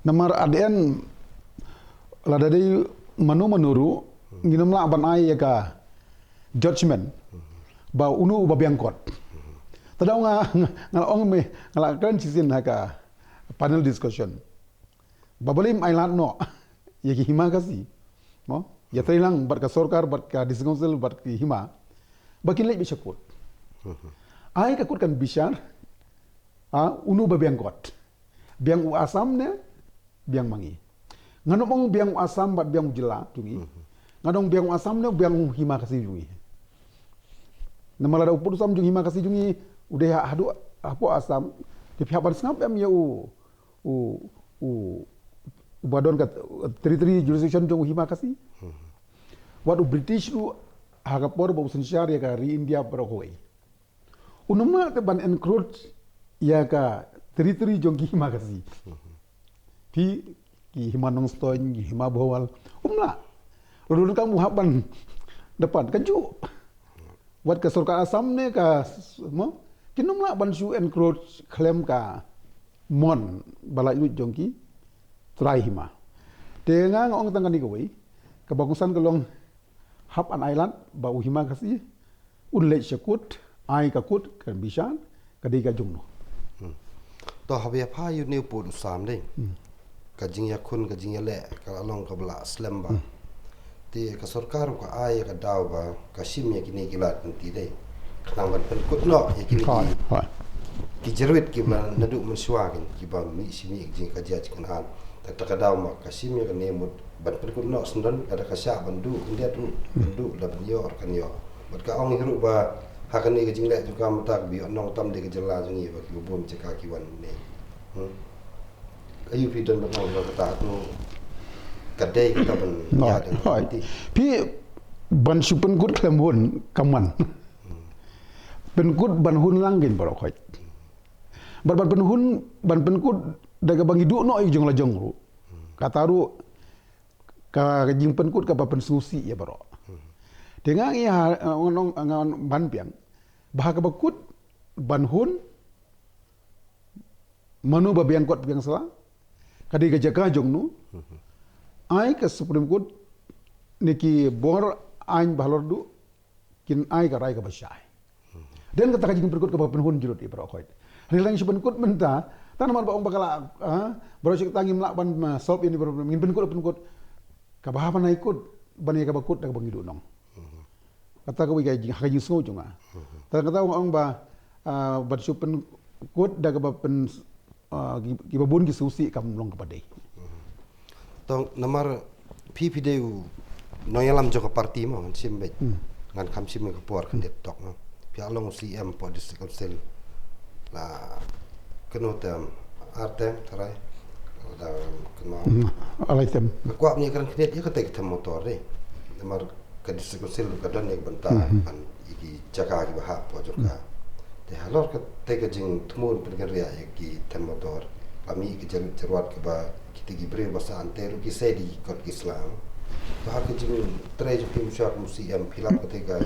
Namar at the end, lada dei mano mano ruh, ngin ym lah ban ai ïa ka judgment ba uno uba biang kot. Te daw nga, nga, nga la ong me, nga la kren shisien ha ka panel discussion ba balei ym ailad noh ïa ki hima Khasi, mo, ïatreilang bad ka sorkar, bad ka District Council, bad ki hima, ba kin leit beit sha court. Ai ka court kan bishar, ah, uno ba biang kot. Biang u Assam ne biang ma ngi. Ngan ym ong biang u Assam bad biang u jylla jong ngi. Ngan ong biang u Assam ne biang u hima Khasi jong ngi. Namar lada u pud u sam jong hima Khasi jong ngi u dei ha, haduh hapoh Assam, te phi hap ban sngap em ïa u, u, u, uba don ka territory jurisdiction jong u hima Khasi. Wat u British ruh ha ka por ba u synshar ïa ka ri India baroh kawei, un ym lah te ban encroach ïa ka territory jong ki hima Khasi. Phi, ki hima Nongstoiñ, ki hima Bhowal, um lah. Lada u donkam u hap ban da pat kajuh. Wat ka sorkar Assam ne ka s-, mo, kin ym lah ban shu encroach khlem ka mon ba laitluid jong ki trai hima. Te nga, nga ong tang kane kawei, kaba kongsan ka long, hap ban ailad ba u hima Khasi un leit sha court, ai ka court kan bishar, ka dei ka jong no. To haba ïa pha ïa une u pud u sam dei, ka jingïakhun, ka jingïaleh ka la long kaba la slem bha. Te ka sorkar ka ai ïa ka daw ba ka shim ïa kine ki lad lynti dei, khnang ban pynkut noh ïa kine ki, ki jyrwit kiba naduh mynshuwa, kiba mih shi mih jingkajia jingkynhan. Te kata ka daw ma ka shim ïa kane mut ban pynkut noh syndon, lada ka shah ban duh khyndiat ruh kan duh, lada ban ïoh ruh kan ïoh. Bad ka ong hi ruh ba ha kane ka jingleh jong ka mynta ka ba ïoh nongtam dei ka jylla jong ngi, ba kiba bun jaka ki wan ne. Aïu phi don ban ong ba kata, hato ka dei kata ban ïa dei? Phi, ban shu pynkut khlem hun ka man. Pynkut ban hun lang kein baroh khoit. Bad ban pynhun, ban pynkut da kaba ngi duh noh ïa ki jong la jong ruh, kata ruh ka jingpynkut kaba pynsngewsih ïa baroh. Te nga ngi ha, nga ong, nga ong ban biang ba ha kaba kut ban hun, mano ba biang kot biang sla, ka dei ka jaka jong no, ai ka Supreme Court ne ki bor aiñ ba halor duh kin ai ka rai kaba shai. Dei kata ka jingpynkut kaba pynhun jurut ïa baroh khoit. Hynrei lada ngi shu pynkut mynta, tang namar ba ong ba ka la, ah, baroh shi katta ngim lah ban, ah, solve ïa kane baroh, ngin pynkut, pynkut kaba hap ban ai kut, ban ïa kaba kut da kaba ngi duh nong. Kata kawei ka jing, ha ka jingsngew jong nga. Tang kata ong, ong ba, ah, ban shu pynkut da kaba pyn, ah, ki, kiba bun ki sngewsih kam long kaba dei. To namar phi, phi dei u nongïalam jong ka party mo, ngan shim beit. Ngan kham shim ïa ka por khyndiat tok mo. Phi la long u C M hapoh District Council la kano term, ar term tharai? Da kano? Hmm, ar lai term. Nga kwah ban ïakren khyndiat ïa kata ka term motor dei. Namar ka District Council ka don ïa ka bynta ban ïa ki jaka kiba hap hapoh jong ka. Te halor kata ka jingthmu pynkhynriah ïa ki term motor, la mih ka jingjarwat kaba kita ki briew ba sah hangtei ruh ki sei da ki kot ki sla. To ha ka jingtrei jong phi mynshuwa kum u C M, phi lap kata ka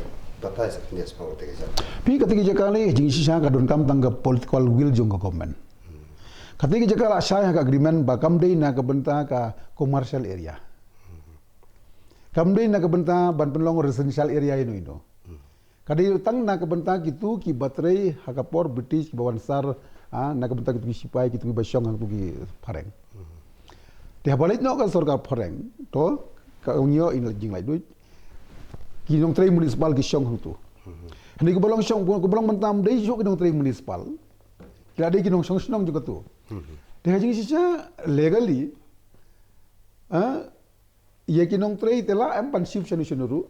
batai sa khyndiat shaphang kata ka jaka. Phi, kata ka jaka lei jingshisha ka donkam tang ka political will jong ka government. Kata ka jaka la shai ha ka agreement ba kam dei na ka bynta ka commercial area. Kam dei na ka bynta ban pynlong residential area ïa no ïa no. Ka dei tang na ka bynta kito kiba trei ha ka por British, kiba wan sar, ah, na ka bynta kito ki sipai, kito kiba shong hangto ki phareng. Te haba leit noh ka sorkar phareng, to ka ong ïoh ïa ka jinglaitluid, ki nongtrei municipal ki shong hangto. Hynrei kiba long shong, kiba long bynta ym dei shuh ki nongtrei municipal. Ki la dei ki nongshong shnong jong kato. Te ha jingshisha legally, ah, ïa ki nongtrei te la em ban shift shano shano ruh.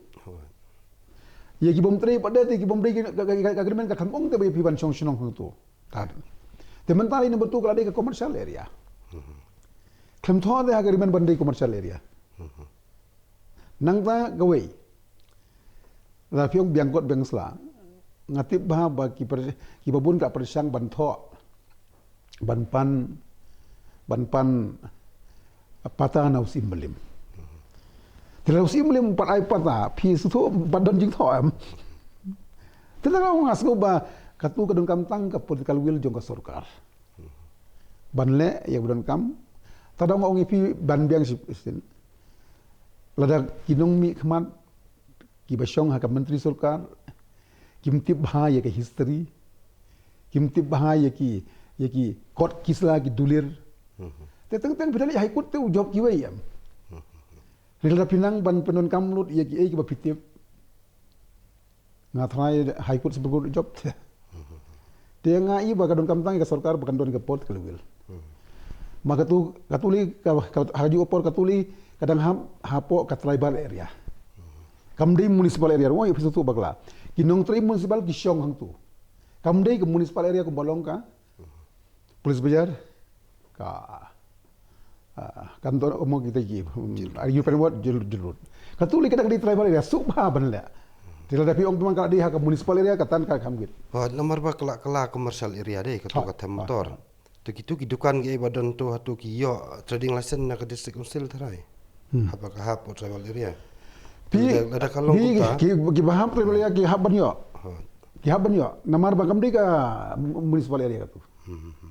Ïa ki bym trei pat de, te ki bym trei, ka, ka, ka, ka agreement ka kam ong te ba ïa phi ban shong shnong hangto. Te Te mynta ri number two ka la dei ka commercial area. Khlem thoh te ha ka agreement ban dei commercial area. Nangta kawei, la phi ong biang kot biang sla. Nga tip bha ba ki per, ki babun ka pyrshang ban thoh, ban pan, ban pan pata na u Syiem Mylliem. Te la u Syiem Mylliem pat ai pata, phi sngewthuh pat don jingthoh em? Te la nga sngew ba katu ka donkam tang ka political will jong ka sorkar ban leh ïa ba donkam. Ta dang ong ïa phi ban biang shi sien. Lada ki nongmihkhmat kiba shong ha ka myntri sorkar kim tip bha ïa ka history, kim tip bha ïa ki, ïa ki kot ki sla ki dulir. Te teng teng phi da leit High Court te u jop kiwei em? Lada phi nang ban pyndonkam lut ïa kiei kiba phi tip, nga tharai High Court Supreme Court jop te. Te nga i ba ka donkam tang ïa ka sorkar ba kan don ka political will. Ma katu, katu lei ka, ka, ha ju por katu lei ka dang hap hapoh ka tribal area. Kam dei municipal area ruh, ïa phi sngewthuh bakla. Ki nongtrei municipal ki shong hangtu. Kam dei ka municipal area kumba long ka Police Bazar, ka, ah, kantor, mo kita ki, hmm, Jail Road. Are you pen wat Jail, Jail Road. Katu lei ka dang dei tribal area, suk bha ban leh. Te lada phi ong phi man ka dei ha ka municipal area, ka tan ka kham git. Oh, namar ba ka la, ka la commercial area dei, katu, ha, ka them, ha, motor. Ha. To kitu ki dukan kiei ba don to, hatu ki ïoh trading license na ka district council tharai. Hmm. Haba ka hap tribal area. Phi, lada, lada ka long, phi, kumta, ki, kiba hap tribal area ki hap ban ïoh. Ha. Ki hap ban ïoh. Namar ba kam dei ka municipal area katu. Hmm, hmm, hmm.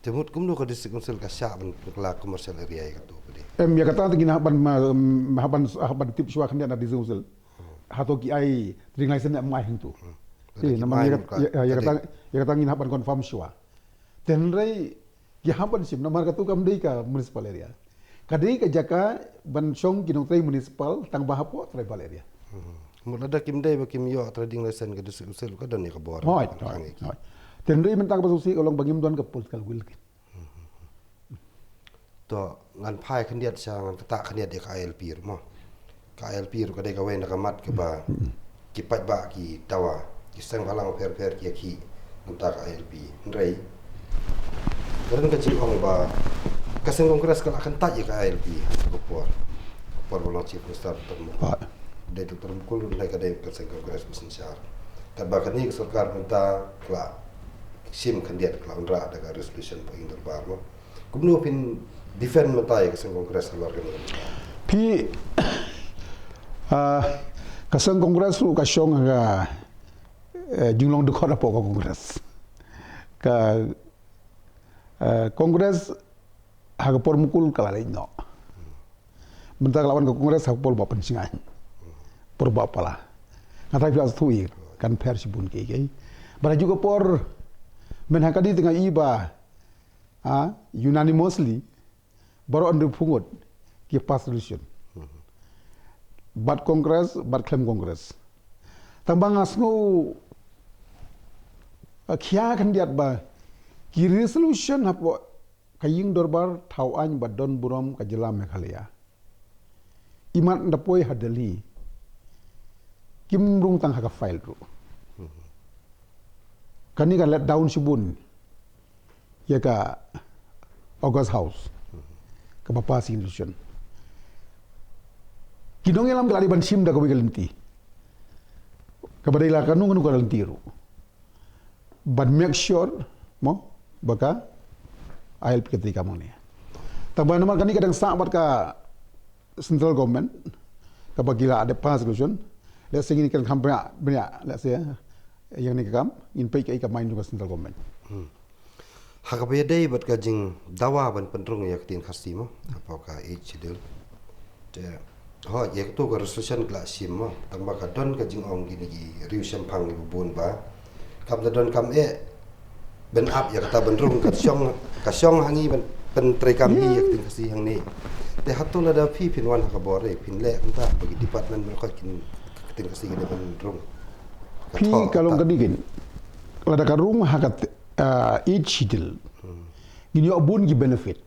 Te mut kumno ka district council ka shah ban kylla commercial area ïa katu pat? Em, ïa kata te ngin hap ban, ma, em, hap ban, hap ban tip shuwa khyndiat na district council. Hmm. Hato ki ai trading license ne em ai hangtu. Hmm. Eh, namar ïa kat-, ïa, ïa kata, ïa kata ngin hap ban confirm shuwa. Te hynrei ki hap ban shim namar katu kam dei ka municipal area. Ka dei ka jaka ban shong ki nongtrei municipal tang ba hapoh tribal area. Hmm. Mut lada kim dei ba kim ïoh trading license ka district council ka don ïa ka bor. Hooid, hooid, hooid. Te hynrei mynta kaba sngewsih ka long ba ngim don ka political will. To ngan phai khyndiat sha, ngan ktah khyndiat ïa ka I L P ruh mo. Ka I L P ruh ka dei kawei na ka mat kaba ki paidbah ki dawa, ki seng bhalang pher pher ki ïakhih na ka bynta ka I L P. Hynrei ka don ka jingong ba ka seng Congress ka la kyntait ïa ka I L P ha ka por, ka por ba long Chief Minister Doctor Mukul. Ah. Dei Doctor Mukul ruh ka dei ka seng Congress ba synshar. Katba kane ka sorkar mynta ka la shim khyndiat, ka la wanrah da ka resolution ba ïing dorbar mo. Kumno phin defend mynta ïa ka seng Congress halor kane? Phi, ah, ka seng Congress ruh ka shong ha ka, eh, jinglong dkhot hapoh ka Congress. Ka, eh, Congress ha ka por Mukul ka la leit noh. Mynta ka la wan ka Congress ha ka por Bah Pynshngaiñ, por Bah Pala. Nga tharai phi la sngewthuh ïa kan pher shibun kiei kiei. Bad ha kajuh ka por, mynta ha kane te nga i ba, ah, unanimously baroh hynriewphew ngut ki pass resolution. Bad Congress, bad khlem Congress. Tang ba nga sngew, ah, khia khyndiat ba ki resolution hapoh ka ïing dorbar thaw aiñ ba don burom ka jylla Meghalaya, imat da poi ha Delhi, kim rung tang ha ka file ruh. Kane ka let down shibun ïa ka August House kaba pass resolution. Ki nongïalam ki la dei ban shim da kawei ka lynti kaba dei la kano kano ka lynti ruh ban make sure mo ba ka I L P ka trei kam hangne. Tang ba namar kane ka dang sah bad ka central government kaba ki la dep pass resolution. Let's say ngin kren kham bniah bniah, let's say ïa kane ka kam ngin peit kaei ka mind jong ka central government. Hmm. Ha kaba ïadei bad ka jingdawa ban pynrung ïa ka ktien Khasi mo hapoh ka Eighth Schedule. Te, hooid, ïa katu ka resolution ka la shim mo, tang ba ka don ka jingong kine ki riew shemphang kiba bun ba kam da donkam eh ban ap ïa kata ban rung, ka shong, ka shong ha ngi ban pyntreikam hi ïa ka ktien Khasi hangne. Te hato lada phi phin wan ha ka bor, eh, phin leh kumta ba ki department ban khot kin, ka ktien Khasi kane ban rung? Phi, ka long kane keiñ, lada ka rung ha ka, ah, Eighth Schedule, ngin ïoh bun ki benefit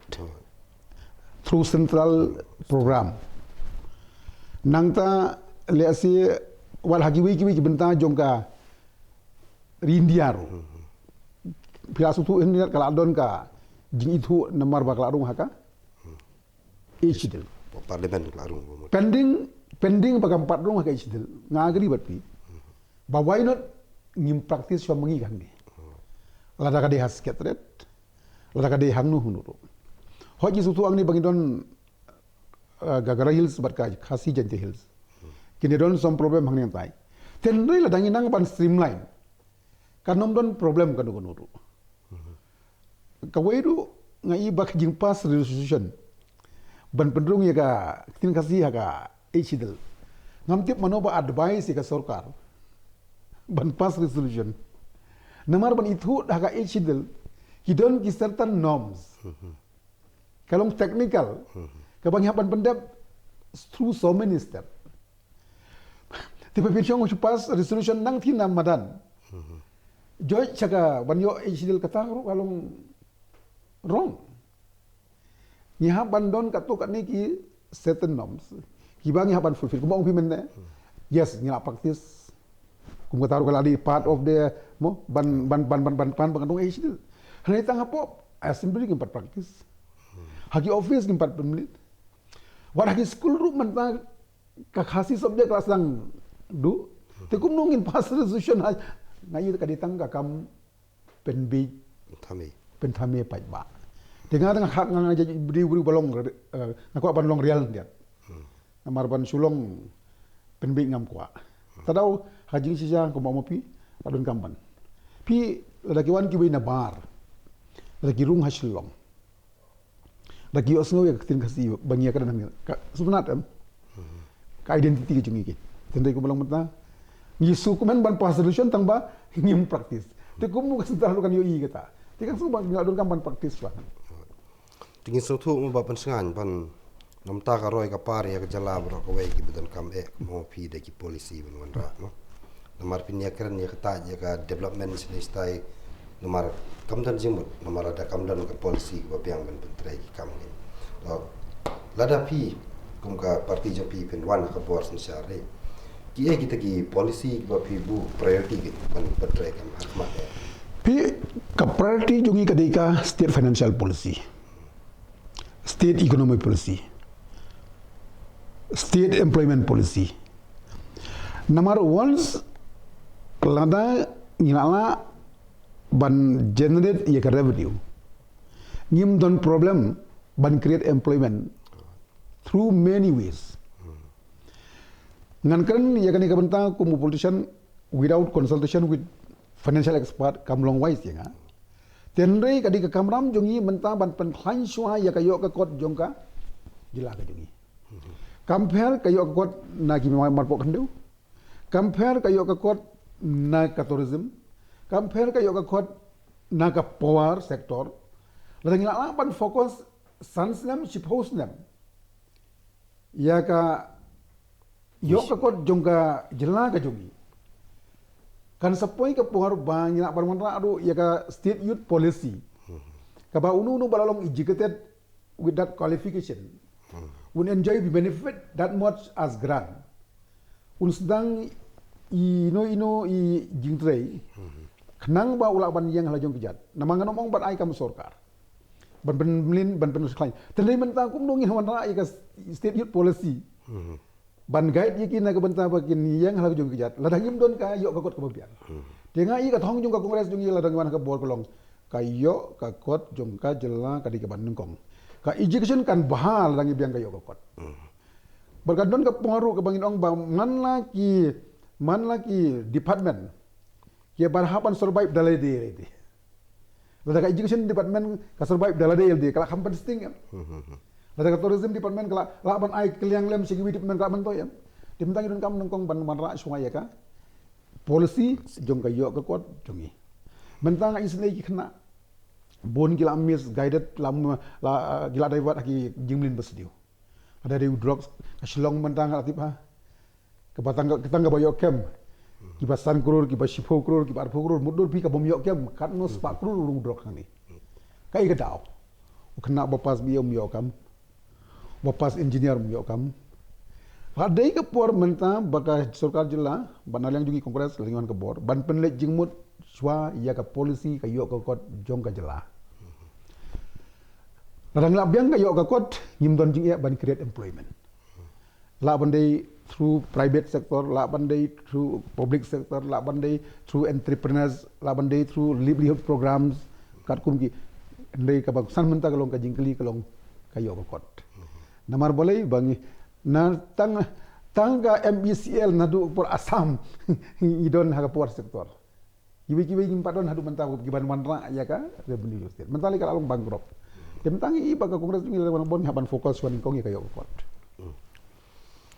through central program. Nangta lehse wat ha kiwei kiwei ki bynta jong ka ri India ruh, phi la sngewthuh hynrei ka la don ka jingithuh namar ba ka la rung ha ka Eighth Schedule. Parliament ka la rung ba mut. Pending, pending ba kam pat rung ha ka Eighth Schedule. Nga agree bad phi. Ba why not ngim practice shuwa ma ngi hangne. Lada ka dei ha Secretariat, lada ka dei hangno hangno ruh. Hooid ngi sngewthuh hangne ba ngi don, uh, ka Garo Hills bad ka Khasi Jaintia Hills. Kine don some problem hangne hangtai. Hynrei lada ngi nang ban streamline, kan ym don problem kano kano ruh. Kawei ruh nga i ba ka jingpass resolution ban pynrung ïa ka ktien Khasi ha ka Eighth Schedule. Ngam tip mano ba advice ïa ka sorkar ban pass resolution. Namar ban ithuh ha ka Eighth Schedule ki don ki certain norms. Ka long technical. Kaba ngi hap ban pyndep through so many steps. Te ba pynshong shu pass resolution nangta na madan. Joi sha ka ban ïoh Eighth Schedule kata ruh ka long wrong. Ngi hap ban don katto katne ki certain norms kiba ngi hap ban fulfill. Kumba ong phi mynne. Yes, ngi la practice. Kum kata ruh ka la dei part of the mo ban ban ban ban ban ban ban dong Eighth Schedule. Hynrei tang hapoh assembly ngim pat practice. Ha ki office ngim pat pynmlien. Wat ha ki school ruh mynta ka Khasi subject ka la sdang duh. Te kumno ngin pass resolution ha, nga ïohi ka dei tang ka kam pynbiej, pynthame, pynthame paidbah. Te nga tang nga nga nga jait briew briew ba long, eh, nga kwah ban long real ndiat. Namar ban shu long pynbiej ngam kwah. Te dei ha jingshisha kumba ong ma phi, la donkam ban. Phi lada ki wan kiwei na bar, lada ki rung ha Shillong, da ki ïohsngew ïa ka ktien Khasi ba ngi ïa ka dang ka sngewtynnat em. Ka identity ka jong ngi ki. Hynrei kumba long mynta ngi shu kumne ban pass resolution tang ba ngim practice. Te kumno ka Central ruh kan ïohi kata. Te kan shu ba ngi la donkam ban practice ba. Te ngi sngewthuh mo ba pynshngaiñ ban namar ka roi ka par ïa ka jylla baroh kawei kiba donkam eh mo phi da ki policy ban wanrah mo. Namar phin ïakren ïa kata ïa ka development shisha shisha namar kam don jingmut namar lada kam don ka policy kaba biang ban pyntrei ki kam ngi. To lada phi kum ka party jong phi phin wan ha ka bor synshar re, ki eh kita ki policy kiba phi buh priority ki ban pyntrei kam ha khmat eh? Phi, ka priority jong ngi ka dei ka state financial policy, state economic policy, state employment policy. Namar once lada ngi la lah ban generate ïa ka revenue, ngim don problem ban create employment through many ways. Ngan kren ïa kane ka bynta kum u politician without consultation with financial expert kam long wise ïa nga. Hynrei ka dei ka kamram jong ngi mynta ban pynkhlaiñ shuwa ïa ka ïoh ka kot jong ka jylla ka jong ngi. Kam pher ka ïoh ka kot na ki marpoh khyndew. Kam pher ka ïoh ka kot na ka tourism. Kam pher ka ïoh ka kot na ka power sector. Lada ngi la lah ban focus san snem shiphew snem ïa ka ïoh ka kot jong ka jylla ka jong ngi, kan sa poi ka por ba ngi lah ban wanrah ruh ïa ka state youth policy. Kaba uno uno ba la long educated with that qualification, un enjoy the benefit that much as grant, un sdang ino ino i jingtrei khnang ba u lah ban ïeng ha la jong ka jait. Namar ngan ym ong ban ai kam sorkar ban pynmlien ban pynkhlaiñ. Te hynrei mynta kumno ngin wanrah ïa ka state youth policy ban guide ïa ki na ka bynta ba kin ïeng ha la jong ka jait lada ngim don ka ïoh ka kot kaba biang. Te nga i ka thong jong ka Congress jong i lada ngi wan ha ka bor ka long ka ïoh ka kot jong ka jylla ka dei kaba nyngkong. Ka education kan bha lada ngi biang ka ïoh ka kot. Bad ka don ka por ruh kaba ngin ong ba man la ki, man la ki department kiba hap ban survive da lade lade. Lada ka education department ka survive da lade lade ka la kham pynsting em. Lada ka tourism department ka la lah ban ai kylliang lem sha kiwei department ka la myntoi em. Te mynta ngi donkam nyngkong ban wanrah shuwa ïa ka policy jong ka ïoh ka kot jong ngi. Mynta nga isynei ki khynnah bun ki la misguided, la, la, ki la divert ha ki jingmlien basniew. Lada dei u drugs ka Shillong mynta nga la tip ha. Kaba tang ka, tang kaba ïoh kem kiba san klur, kiba shiphew klur, kiba arphew klur, mutdur phi ka bym ïoh kem katno spah klur u rung drug hangne. Kaei ka daw? U khynnah ba pass B A um ïoh kam, ba pass engineer um ïoh kam. Ka dei ka por mynta ba ka sorkar jylla bad na liang jong ngi Congress la ngi wan ka bor ban pynleit jingmut shuwa ïa ka policy ka ïoh ka kot jong ka jylla. Lada ngi la biang ka ïoh ka kot, ngim don jingeh ban create employment. Lah ban dei through private sector, lah ban dei through public sector, lah ban dei through entrepreneurs, lah ban dei through livelihood programs, katkum ki. Hynrei kaba san mynta ka long ka jingkylli ka long ka ïoh ka kot. Namar balei ba ngi na tang, tang ka M E C L naduh por Assam ngi don ha ka power sector. Kiwei kiwei ngim pat don haduh mynta kiban wanrah ïa ka revenue jong state. Mynta lei ka la long bankrupt. Te mynta ngi i ba ka Congress ngi la wan bun hap ban focus shuwa nyngkong ïa ka ïoh ka kot.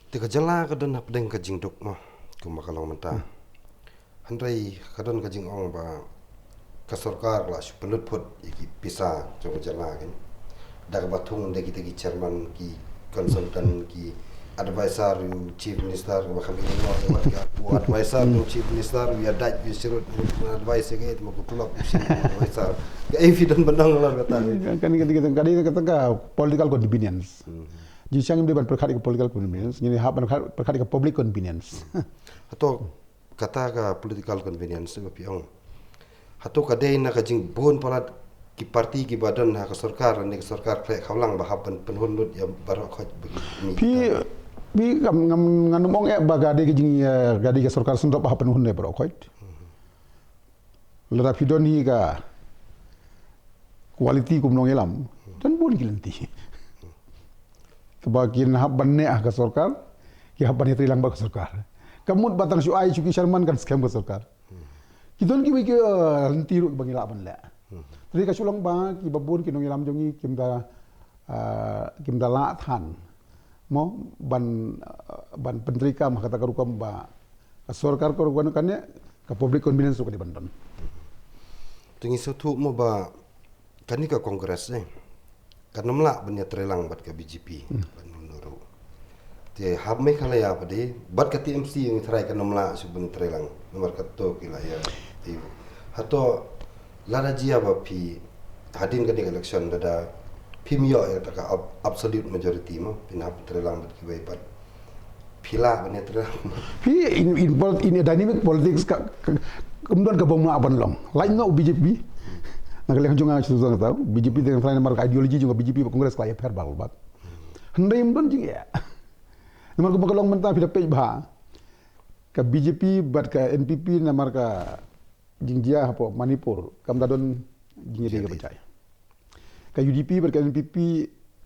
Te ka jylla ka don hapdeng ka jingduk mo, kumba ka long mynta. Hynrei ka don ka jingong ba ka sorkar la shu pynlut phut ïa ki pisa jong ka jylla kin. Da kaba thung da kita ki chairman, ki consultant, ki advisor u chief minister, kaba kham ki nong, kaba ki u advisor u chief minister, u ïa dait u ïa sirut, u advice ïa ka, ma ku tulop u sirut advisor. Ka ei phi don ban ong lor kata. Kan kan kan kan kan ka political convenience. Jingshang im dei ban pyrkhat ïa ka political convenience, ngi hap ban pyrkhat ïa ka public convenience. Hato kata ka political convenience ba phi ong, hato ka dei na ka jingbun palat ki party kiba don ha ka sorkar, ne ka sorkar khleh khawlang ba hap ban pynhun lut ïa baroh khoit ba ki. Phi, phi kam ngam, ngan ym ong eh ba ka dei ka jing, eh, ka dei ka sorkar sngewdap ba hap pynhun lut ïa baroh khoit. Lada phi don hi ka quality kum nongïalam, don bun ki lynti kaba kin hap ban neh ha ka sorkar, ki hap ban ïatreilang bad ka sorkar. Ka mut ba tang shu ai shu ki chairman kan skhem ka sorkar. Ki don kiwei ki, eh, lynti ruh kiba ngi lah ban leh. Te ka shu long ba kiba bun ki nongïalam jong ngi kim da, ah, kim da lah than mo ban, ah, ban pyntreikam ha kata ka rukom ba ka sorkar ka rukom kane, ka public convenience ruh ka dei ban don. Te ngi sngewthuh mo ba kane ka Congress, eh, kan ym lah ban ïatreilang bad ka B J P, ban ym nuru. Te hap Meghalaya pat de bad ka T M C ngi tharai kan ym lah shuh ban ïatreilang namar kato ki la ïa. Hato lada jia ba phi hadien kane ka election, lada phim ïoh ïa kata ka ab-, absolute majority mo, phin hap ban treilang bad kiwei pat. Phi lah ban ïatreilang. Phi in, in, pol-, in a dynamic politics ka, ka, kam don kaba ym lah ban long. Lait noh u B J P. Na ka liang jong nga shu tang tau, B J P tang tang namar ka ideology jong ka B J P bad Congress ka la ïapher bal bak. Hynrei ym don jingeh. Namar kaba ka long mynta phi da peit bha, ka B J P bad ka N P P namar ka jingjia hapoh Manipur kam da don jingïadei kaba jai. Ka U D P bad ka N P P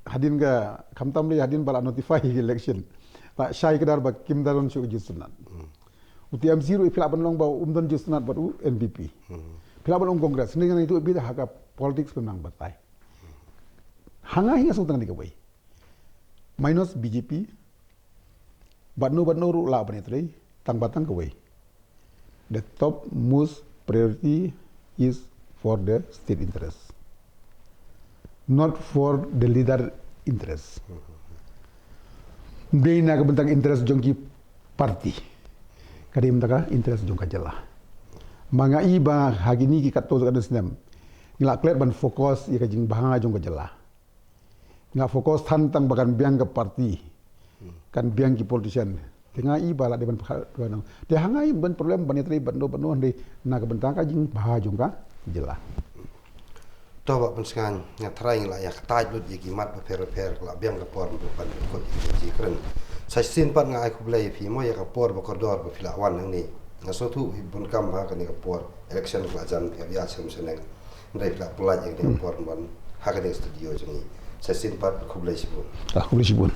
hadien ka, khamtam lei hadien ba la notify election, la shai kdar ba kim da don shuh ka jingsngewtynnat. U T M C ruh phi lah ban long ba um don jingsngewtynnat bad u N P P. Phi lah ban long Congress, hynrei ngan ïathuh beit ha ka politics pynban batai. Ha nga hi nga sngewthuh kane kawei, minus B J P, bad no bad no ruh lah ban ïatrei, tang ba tang kawei. The top most priority is for the state interest, not for the leader interest. Ym dei na ka bynta ka interest jong ki party, ka dei na ka bynta ka interest jong ka jylla. Ma nga i ba ha kine ki katto katne snem ngi la klet ban focus ïa ka jingbha jong ka jylla. Nga focus than tang ba kan biang ka party, kan biang ki politician. Te nga i ba la dei ban pha-, ban, te ha nga i ban problem ban ïatrei ban do ban do hynrei na ka bynta ka jingbha jong ka jylla. To Bah Pynsngew, nga tharai ngi la ïa kyntait lut ïa ki mat bapher bapher, ka la biang ka por ban pynkut ïa ki jingkren. Sa shisien pat nga ai khublei ïa phi mo ïa ka por ba kordor ba phi la wan hangne. Nga sngewthuh phi bun kam ha kane ka por election ka la jan, phi hap ïaid shem shaneng. Hynrei phi la pynlait ïa kane ka por ban ha kane ka studio jong ngi. Sa shisien pat khublei shibun. Ah, khublei shibun.